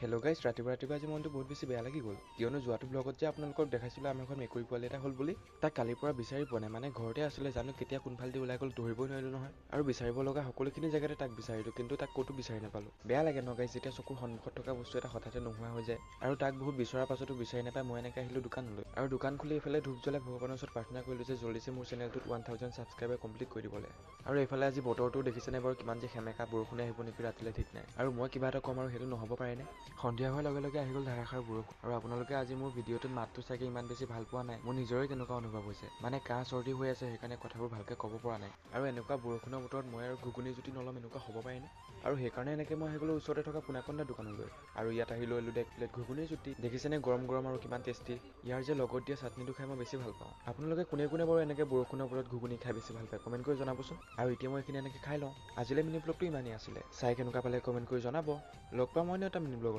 Hello' guys, ৰাতিপুৱা ৰাতিপুৱা আজি মনটো বহুত বেছি বেয়া লাগি গ'ল। কিয়নো যোৱাটো ব্লগত যে আপোনালোকক দেখাইছিলোঁ আমাৰ ঘৰত মেকুৰী পোৱালি এটা হ'ল বুলি, তাক কালিৰ পৰা বিচাৰি পোৱা নাই। মানে ঘৰতে আছিলে, জানো কেতিয়া কোনফালেদি ওলাই গ'ল ধৰিবই নোৱাৰিলোঁ নহয়। আৰু বিচাৰিব লগা সকলোখিনি জেগাতে তাক বিচাৰিলোঁ, কিন্তু তাক ক'তো বিচাৰি নাপালোঁ। বেয়া লাগে ন গাইজ, যেতিয়া চকুৰ সন্মুখত থকা বস্তু এটা হঠাতে নোহোৱা হৈ যায়। আৰু তাক বহুত বিচৰাৰ পাছতো বিচাৰি নাপাই মই এনেকৈ আহিলোঁ দোকানলৈ। আৰু দোকান খুলি এইফালে ধূপ জ্বলাই ভগৱানৰ ওচৰত প্ৰাৰ্থনা কৰিলোঁ যে জল্দিছে মোৰ চেনেলটোত 1000 ছাবস্ক্ৰাইবাৰ কমপ্লিট কৰি দিবলৈ। আৰু এইফালে আজি বতৰটো দেখিছেনে বাৰু কিমান যে সেমেকা, বৰষুণে আহিব নেকি ৰাতিলৈ ঠিক নাই। আৰু মই কিবা এটা ক'ম আৰু সেইটো নহ'ব পাৰেনে? সন্ধিয়া হোৱাৰ লগে লগে আহি গ'ল ধাৰাসাৰ বৰষুণ। আৰু আপোনালোকে আজি মোৰ ভিডিঅ'টোত মাতটো চাগে ইমান বেছি ভাল পোৱা নাই, মোৰ নিজৰে তেনেকুৱা অনুভৱ হৈছে। মানে কাহ চৰ্দি হৈ আছে, সেইকাৰণে কথাবোৰ ভালকৈ ক'ব পৰা নাই। আৰু এনেকুৱা বৰষুণৰ বতৰত মই আৰু ঘুগুনি জুতি নল'ম এনেকুৱা হ'ব পাৰেনে? আৰু সেইকাৰণে এনেকৈ মই আহি গ'লো ওচৰতে থকা পোনাকন্দা দোকানলৈ। আৰু ইয়াত আহি লৈ ল'লো এক প্লেট ঘুগুনি জুতি। দেখিছেনে গৰম গৰম আৰু কিমান টেষ্টি। ইয়াৰ যে লগত দিয়া চাটনিটো খাই মই বেছি ভাল পাওঁ। আপোনালোকে কোনে কোনে বাৰু এনেকৈ বৰষুণৰ বতৰত ঘুগুনি খাই বেছি ভাল পায় কমেণ্ট কৰি জনাবচোন। আৰু এতিয়া মই এইখিনি এনেকৈ খাই লওঁ। আজিলৈ মিনি ব্লগটো ইমানেই আছিলে, চাই কেনেকুৱা পালে কমেণ্ট কৰি জনাব। লগ পাম অন্য এটা মিনি ব্লগৰ।